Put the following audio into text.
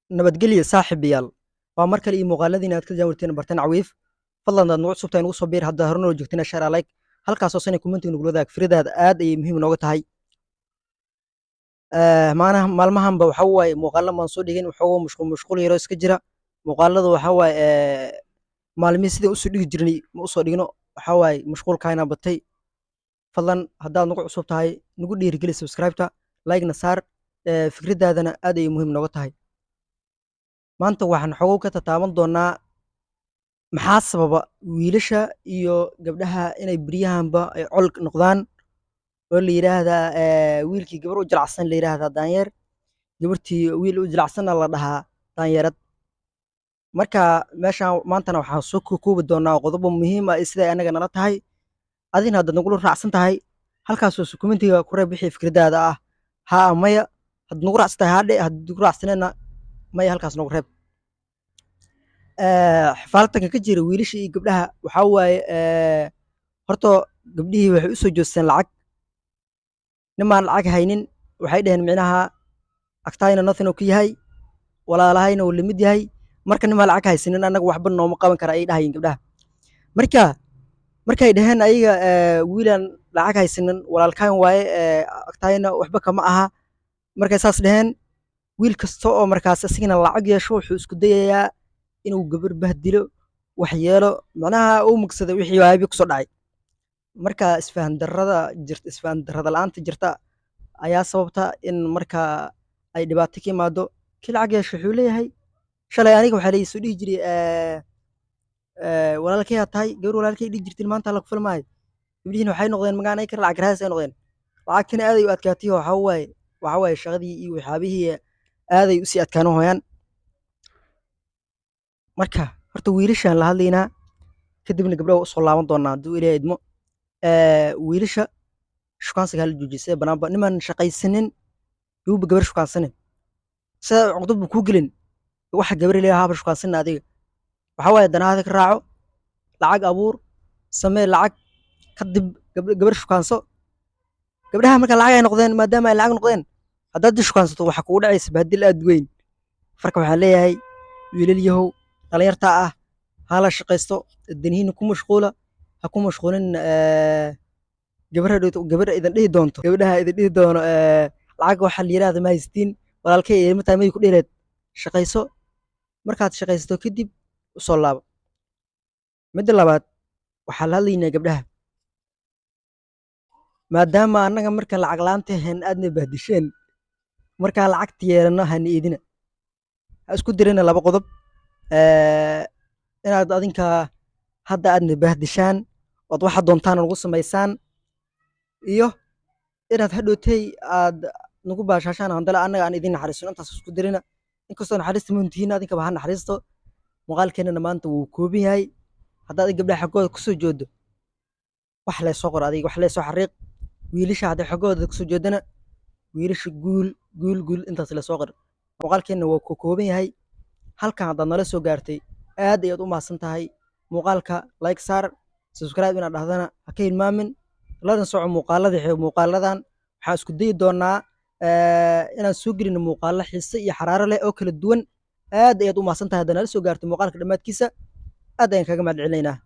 Nabadgelyo saaxiibayaal. Waa mar kale iyo muuqaaladiina aad ka jaawarteen bartan Cawiif. Fadlan aad nagu cusubtahay nagu soo biir, hadda hore noo joogtina share, like, halkaas oo sana comment nagula wadaag fikradaada, aad ayay muhiim nooga tahay. Maanaha maalmahanba waxa waaye muuqaalo maan soo dhigin, waxoogo mashquul mashquul yaro iska jira. Muuqaalada waxa waaye maalmihii sidii usoo dhigi jirnay ma usoo dhigno, waxa waaye mashquulkaayna batay. Fadlan haddaad nagu cusub tahay nagu dhiirigeli subscribe-ta, like-na saar, fikradaadana aad ayay muhiim nooga tahay. Maanta waxaan xogow ka tataaban doonaa maxaa sababa wiilasha iyo gabdhaha inay beryahanba ay col noqdaan, oo la yidhaahdaa wiilkii gabar u jilacsan la yidhaahdaa daanyeer, gabartii wiil u jilacsanna la dhahaa daanyeerad. Marka meeshaan maantana waxaan soo koobi doonaa qodobo muhiim ah siday anaga nala tahay. Adina haddaad nagula raacsan tahay, halkaas hoose comment-iga ku reeb wixii fikradaada ah, haa ama maya. Haddaad nagu raacsan tahay haa dhe, haddaad nagu raacsaneenna maya halkaas nagu reeb. Xifaaltanka ka jira wiilasha iyo gabdhaha waxaa waaye, horta gabdhihii waxay u soo joosteen lacag. Nimaan lacag haynin waxay dhaheen micnaha agtaayna nothing uu ka yahay, walaalahayna uu lamid yahay. Marka nimaan lacag haysanin annaga waxba nooma qaban kara ayay dhahayeen gabdhaha. Marka markay dhaheen ayaga wiilaan lacag haysanin walaalkaan waaye, agtaayna waxba kama aha, markay saas dhaheen, wiil kasta oo markaas asigana lacag yeesho wuxuu isku dayayaa inuu gabar bahdilo, wax yeelo, macnaha uu mugsaday wixii waabi kusoo dhacay. Marka isfahan darrada jirta, isfahan darrada la'aanta jirta ayaa sababta in marka ay dhibaato ka imaado. Kii lacag yeesho wuxuu leeyahay, shalay aniga waxaa la soo dhihi jiray walaalkay aa tahay, gabar walaalkay dhihi jirtin, maanta la ku filmaayo. Gabdhihiina waxay noqdeen magaan ay kar lacag raadis ay noqdeen. Lacagtina aad ay u adkaatay oo waxaa waaye shaqadii iyo waxyaabihii aaday usii adkaan hooyaan. Marka horta wiilashaan la hadlaynaa, kadibna gabdhaha waa usoo laaban doonaa hadduu Ilaahay idmo. Wiilasha shukaansiga hala joojiyo sida banaanba. Nimaan shaqaysanin yuuba gabar shukaansanin, sida cuqdad buu kuu gelin waxa gabar leeyahay haba shukaansanin. Adiga waxaa waaye danahaada ka raaco, lacag abuur, samee lacag, kadib gabar shukaanso. Gabdhaha marka lacag ay noqdeen, maadaama ay lacag noqdeen, haddaad shukaansato waxaa kugu dhacaysa bahdil aad weyn. Marka waxaan leeyahay wiilal yahow dhalinyarta ah, hala shaqaysto, danihiina ku mashquula, ha ku mashquulin gabar hadhowto gabar idin dhihi doonto, gabdhaha idin dhihi doono lacag waxaa la yiraahda ma haystiin, walaalkay ilma tahay may ku dhihileed. Shaqayso, markaad shaqaysato kadib usoo laabo. Midda labaad, waxaa la hadlaynaa gabdhaha. Maadaama annaga marka lacag la'aanta ahayn aadna bahdisheen, markaa lacagta yeelano hana eedina. Ha isku dirina laba qodob, inaad adinka hadda aadna bahdishaan ood waxa doontaan nagu samaysaan, iyo inaad hadhowtay aad nagu baashaashaan, handala annaga aan idin naxariisno. Intaas isku dirina. Inkastoo naxariista muhiim adinkaba ha naxariisto. Muuqaalkeenana maanta wuu kooban yahay. Haddaad gabdhaha xaggooda kusoo jooddo, wax lee soo qor adiga, wax lee soo xariiq. Wiilasha hadday xaggooda kusoo joodana, wiilasha guul, guul, guul, intaas lee soo qor. Muuqaalkeenna waa kooban yahay. Halkan haddaad nala soo gaartay, aad ayaad u mahadsan tahay. Muuqaalka like saar, subscribe inaad dhahdana ha ka hilmaamin, lana soco muuqaalada xeeb. Muuqaaladan waxaan isku dayi doonaa inaan soo gelino muuqaalo xiise iyo xaraaro leh oo kala duwan. Aad ayaad u mahadsan tahay haddaad nala soo gaartay muuqaalka dhammaadkiisa, aad ayaan kaga mahad celinaynaa.